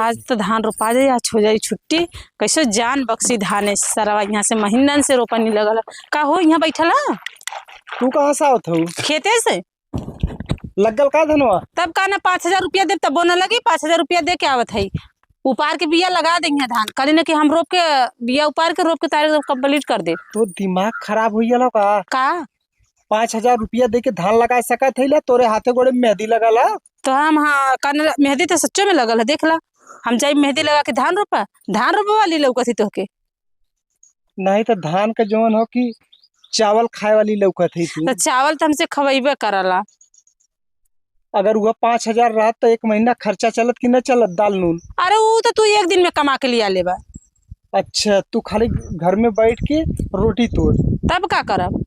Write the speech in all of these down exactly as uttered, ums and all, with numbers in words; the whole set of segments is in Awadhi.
आज तो धान रोपा जाई, आज हो जाई छुट्टी। कैसे जान बक्सी धाने सरवा, यहाँ से महीनन से रोपा नहीं लगल। का हो, यहाँ बैठल है? तू कहाँ से आवत हऊ? खेते से। लगल का धनवा? तब का ना, पाँच हजार रुपया देब तबो ना लगी, पाँच हजार रुपया दे के आवत है। उपार के बिया लगा देंगे धान, कहली ना कि हम रोप के, बिया उपार के रोप के तारीख complete कर दे। तो दिमाग खराब हो गया का? का? पाँच हजार रुपया दे के धान लगा सकत है ला, तोरे हाथे गोड़े में मेहंदी लगल है। तो हम, हाँ, कान मेहंदी तो सच्चो में लगल है, देख ला। हम जाई मेहंदी लगा के धान रोपा, धान रोपे वाली लौकत ही तोहके। नहीं तो धान के जौन हो कि चावल खाए वाली लौकत है तू। तो चावल तो हमसे खवैबे करला। अगर वह पाँच हजार रहत तो एक महीना खर्चा चलत कि न चलत दाल नून? अरे ऊ तो तू एक दिन में कमा के लिया लेबा। अच्छा, तू खाली घर में बैठ के रोटी तोड़। तब का करब?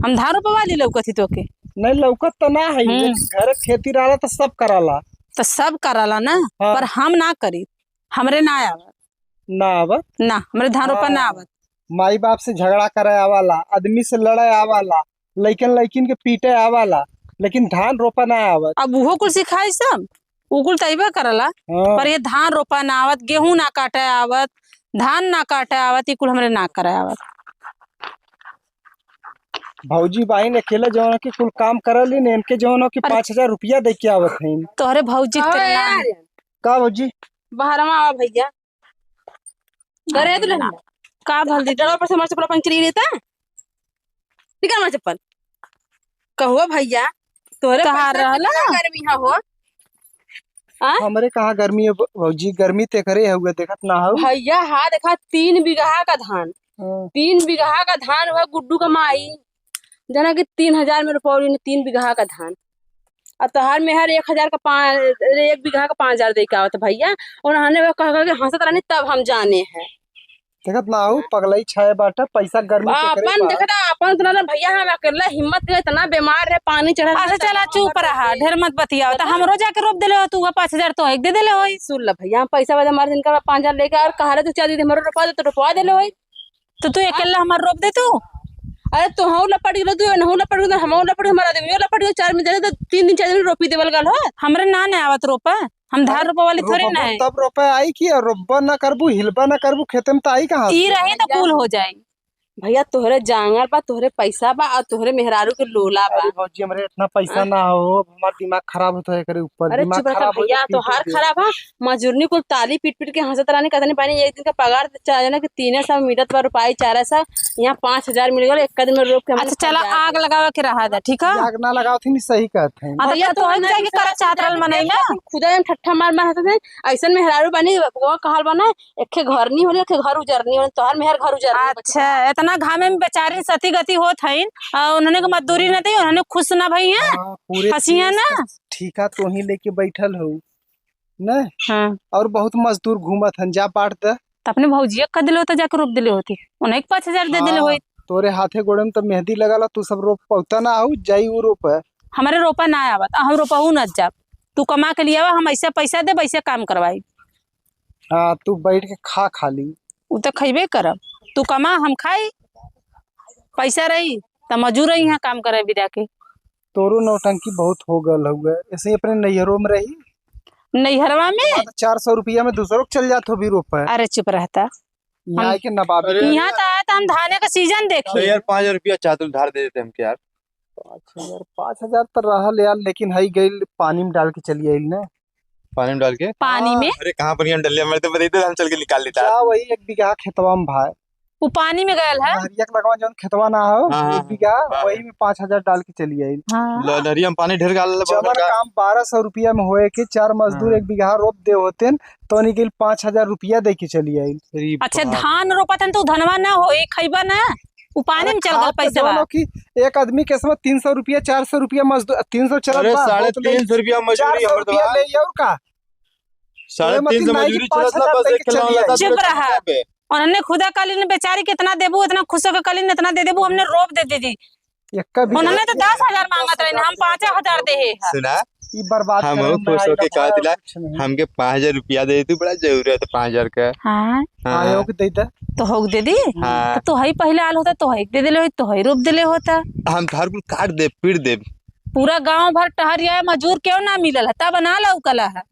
हम धान रोपवा ली लौकत ही तोके। नहीं, लौकत तो ना है, हम्म। लेकिन घर खेती रहला तो सब कराला। तो सब कराला ना, हाँ। पर हम ना करी, हमरे ना आवत। ना आवत? ना, हमरे धान रोपा ना हाँ। आवत। माई बाप से झगड़ा करे आवाला, आदमी से लड़े आवाला, लइकन लइकिन के पीटे आवाला, लेकिन धान रोपा ना आवत। अब उहो कुल सिखाई सब, उ कुल त अइबे करला, हाँ। पर ये धान रोपा ना आवत, गेहूं ना काटे आवत, धान ना काटे आवत, ई कुल हमरे ना करे आवत। भौजी बहिन अकेले जौन हो कि कुल काम करली ने, इनके जौन हो कि अरे। पाँच हजार रुपया दे के आवत हैं। तोहरे भौजी के अरे तेरे नाम। यार। का भौजी? बहरवा आवा भैया। करे तो ना। का भल दीदी? डबल पर से हमार चप्पल अपन चली रहता। निकाल हमार चप्पल। कहो भैया, तोहरे तोहार पैसा रहला? कितना गर्मी है हो? आ? हमरे कहाँ गर्मी है भ-, भौजी? गर्मी ते करे है, हुआ देखत ना हो। भैया, हाँ, देखा, तीन बीघा का धान। हाँ। तीन बीघा का धान हुआ गुड्डू का माई। जाना कि तीन हजार में रोपौली ने तीन बीघा का धान। आ तोहार मेहर एक हजार का पाँच, अरे, एक बीघा का पाँच हजार दे के आवत भैया। उन्होंने वो कह, कह के हंसत रहनी, तब हम जाने हैं। देखत ना हो, पगलई छाए बाटा, पैसा गर्मी के करे अपन बा। देखत आ, अपन उतना ना भैया, हम अकेला हिम्मत के इतना बीमार रहे, पानी चढ़ल अच्छा, रहे, चला, तब चुप हम रहा, करते। ढेर मत बतियाओ। तो हमरो जाके रोप देले हो, तू पाँच हजार तो एक दे देले होई। सुन ल भैया, हम पैसा वाला मार दिन का पाँच हजार लेके और कहा रहे, तू चार दिन हमरो रोपा दे, तो रोपवा देले होई। तो तू अकेला हमार रोप दे तू? अरे तोहू लपट गेलो, तू एनहू लपट गेलो, हमहू लपट गेलो, हमार आदमियो लपट गेलो, चार में जाने तो तीन दिन, चार दिन रोपी देवल गल हो। हमरे ना, ना आवत रोपा, हम धान अरे रोपा वाली थोड़ी रोपबो ना है। तब रोपा आई कि रोपबा ना करबू, हिलबा ना करबू, खेते में तो आई कहाँ ई से? रही तो कुल हो जाई। भैया तोहरे जांगर बा, तोहरे पैसा बा और तोहरे मेहरारू के लोला बा। अरे भौजी, हमरे इतना पैसा हाँ? ना हो, हमार दिमाग खराब होता है एकरे ऊपर, अरे दिमाग चुप रहा खराब हो भैया, जाए, पीट तोहार के। खराब है। मजूरनी कुल ताली पीट पीट के हंसत रहनी, कहतनी पानी एक दिन का पगार चार जना के तीन सौ मिलत बा रुपया, चार सौ, यहाँ पाँच हजार मिल गल, एक दिन में रोप के हम अच्छा, चला, फंसा आग गए। लगावे के रहा था, ठीक है? आग ना लगावत ही, सही कहत हैं। हाँ, तो भैया, का तो तोहन ना जाके ऐसा करत चाहत रहल मनई देखा, ना? तुम खुदा जन ठट्ठा मार मार हंसत हैं, ऐसन मेहरारू बनी, वो कहल बना, एके घर नहीं होले, एके घर उजर नहीं होले, तोहर मेहर घर उजर नहीं बची। अच्छा, इतना घामे में बेचारी सती गति होत हईन, आ, उन्होंने के मजदूरी न दी, उन्होंने खुश ना भई हैं, हाँ, पूरे हंसिया देश ना। का ठीका तोही लेके बैठल हो, न? हाँ। और बहुत मजदूर घूमत हन, जा बांट दे। त अपने भौजिया क दिले होता, जाके रोप दिले होती, उन्हें के पाँच हजार दे दिले हाँ, होई। तोरे हाथे गोड़े में तो मेहंदी लगल, तू सब रोप पौता ना हो, जाई उ रोप है। हमरे रोपा ना आवत, आ हम रोपहू न जाब। तू कमा के लियावा, हम ऐसे पैसा देब, ऐसे काम करवाई। हाँ, तू बैठ के खा खाली। उ त खइबे करब। तू कमा, हम खाई। पैसा रही, त मजूर रही, यहाँ काम करे बिदा के। तोरो नौटंकी बहुत हो गल हउए। ऐसे ही अपने नैहरों में रही। नैहरवा में? हाँ, तो चार सौ रुपया में दूसरों के चल जात हो भी रोपे। अरे चुप रहता। यहाँ हम आके नवाबी अरे। यहाँ तो आया तो हम धाने का सीजन देखी। तो यार, पाँच हजार रुपया चातुल धार दे देते हमके यार। पाँच हजार, पाँच हजार तो रहल यार, लेकिन हई गइल पानी में डाल के चली आइल ना। पानी में डाल के? पानी में? अरे कहाँ पानी में डाल लिया? मैं तो बता देते, हम चल के निकाल लेता। जा वही एक बीघा खेतवा में भाई। वो पानी में गयल है? नहरिया के लगवा जौन खेतवा ना हो, हाँ, हाँ, एक बीघा, हाँ। वही में पाँच हजार डाल के चली आइल। हाँ। ल-, नहरिया में पानी ढेर गाल ले, जवन बगल का। काम बारह सौ रुपया में होए के चार मजदूर हाँ। एक बीघा रोप दे होतेन, तो निकल पाँच हजार रुपया दे के चली आइल। अरे अच्छा, बाप। धान रोपत हन तो धनवा ना होई, खइबा ना? उ पानी अरे में चल गल खाद तो पैसवा। जौन हो कि एक आदमी के समय तीन सौ रुपया, चार सौ रुपया मजदूर, तीन सौ चलत अरे बा, साढ़े बहुत तीन सौ रुपया मजदूरी चार सौ हमर रुपया तो ले, और का? साढ़े तीन सौ मजदूरी चलत बा, बस एक किलो लगा चुप रहा। उन्होंने खुदा कालीन बेचारी कितना देबू, इतना खुश होकर कालीन इतना दे देबू, हमने रोप दे दीदी। एक्का भी उन्होंने तो दस हजार मांगत रहे, हम पाँच हजार दे है। सुना, ई बर्बाद हम करे में खुश होके आइल कहा बा, दिला, कुछ नहीं। हमके पाँच हजार रुपया दे, तू बड़ा जरूरत है पाँच हजार का। हाँ। हाँ। आयो के दे दे। तो होक दे दी। हाँ। तो तोहई पहले आल होता, तोहई दे देले होई, तोहई रोप देले होता। हम धार कुल काट दे, पीट दे। पूरा गांव भर टहरिया मजूर क्यों ना मिलल है, तब ना लौकला है।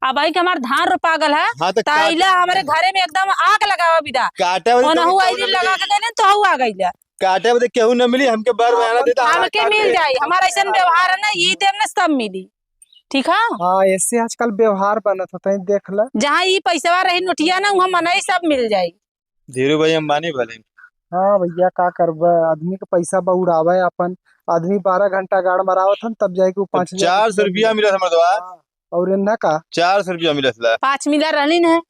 अब आई के हमार धान रोपा गल है, हाँ, तो त काट- अइला हमरे घरे में एकदम आग लगावा बिदा। काटे वाले ओनहु तो आई दिन लगा के गइले, तोहू आ गइला। काटे बदे केहू न मिली, हमके बर हाँ, महीना देता, हमके काट मिल दे। जाई। हमार ऐसन व्यवहार है ना, ई देम ना सब मिली, ठीक है? हाँ, ऐसे आजकल व्यवहार बनत होता है, देख ला। जहाँ ई पैसवा रही नोटिया ना, वहाँ मनई सब मिल जाई, धीरू भाई अंबानी भले। हाँ भैया, का करबे, आदमी के पैसा बा उड़ावे अपन, आदमी बारह घंटा गाड़ मरावत हन, तब जाके वो तब पाँच हजार चार सौ रुपया मिलत है मर्दवा। हाँ, और इन्ना का? चार सौ रुपया मिलत ला। पाँच मिला रहली न।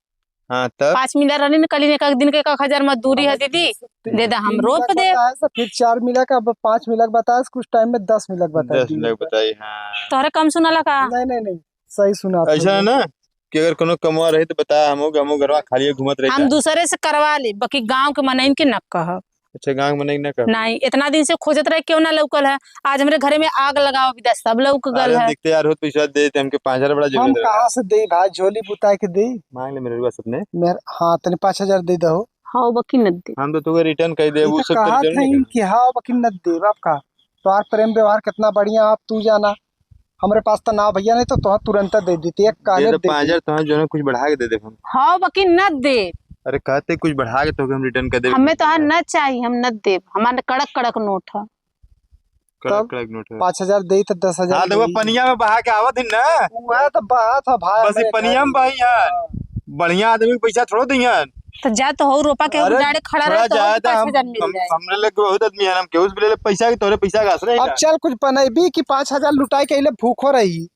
हाँ, तब? पाँच मिला रहली न, कल एक, एक दिन के एक, एक हजार मजदूरी है दीदी, दे दा, हम तीन रोप मिला दे। बताए से, फिर चार मिला का, अब पाँच मिला का बताए से, कुछ टाइम में दस मिला का बताई दस मिला का। बताई, हाँ। तोहरे कम सुनाला का? नहीं, नहीं, नहीं, सही सुना आप ऐसा है भैया। ना कि अगर कोनो कमवा रही तो बता, हमहू, हमहू घरवा खाली घूमत रही हम था। दूसरे से करवा ले, बाकी गांव के मनइन के न कहब। अच्छा, गांव के मनइन न कहब। नहीं, इतना दिन से खोजत रहे, क्यों ना लौकल है। आज हमरे घरे में आग लगावा बिदा, सब लौक गल अरे, है। देखते यार, होत पैसा दे देते, हमके पाँच हजार बड़ा हम जरूरत है। कहाँ से दे भाई, झोली बुताए के दे? मांग ले मेरे रुआ सपने। मेर-, हाँ, तनी पाँच हजार दे दहो। हाँ, बाकी न दे। हम तो तुके return कर दे, ये वो तो सब कहा return था नहीं इनकी, हाँ, बाकी न दे, बाप का। तोहार प्रेम व्यवहार कितना बढ़िया, आप तू जाना। हमरे पास तो ना भैया, नहीं तो तोहार तुरंत दे देती, एक दे काले दे दे पाँच हजार, तोहार जो है कुछ बढ़ा के दे दे हम। हाँ, बाकी न दे। अरे कहते कुछ बढ़ा के तोके हम return कर देब। हमें तोहार न चाहिए, हम न देब। हमारे कड़क कड़क नोट है। कड़क तब कड़क नोट है। पाँच हजार दे तो दस हजार हाँ, देखो, दे। पनिया में बहा के आवत ही ना। वह तो बात है भाई, बस ये हमारे पनिया घर में बही है। हाँ। बढ़िया आदमी के पैसा थोड़ो दिहन। तो जा तो हो रोपा के अरे, उजाड़े खड़ा थोड़ा रहे तो हो जाए तो पाँच हजार हम, मिल हम, जाए। हमरे लगे बहुत आदमी है, हम केहू से ले ले पैसा के, तोरे पैसा का आसरे है अब का? चल कुछ बनैबी कि पाँच हजार लुटाई के अइले भूखो रही।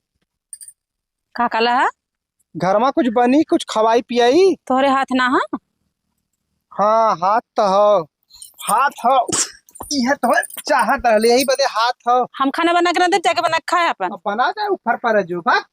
का कहला है? घर में कुछ बनी, कुछ खवाई पियाई। तोहरे हाथ ना है? हाँ, हाथ तो हो। हाथ हो। यह तो चाहत रहले, यही बदे हाथ हो। हम खाना बना के ना दे, जाके बना के खाए अपन। अब बना जाए, ऊपर पर जो बा।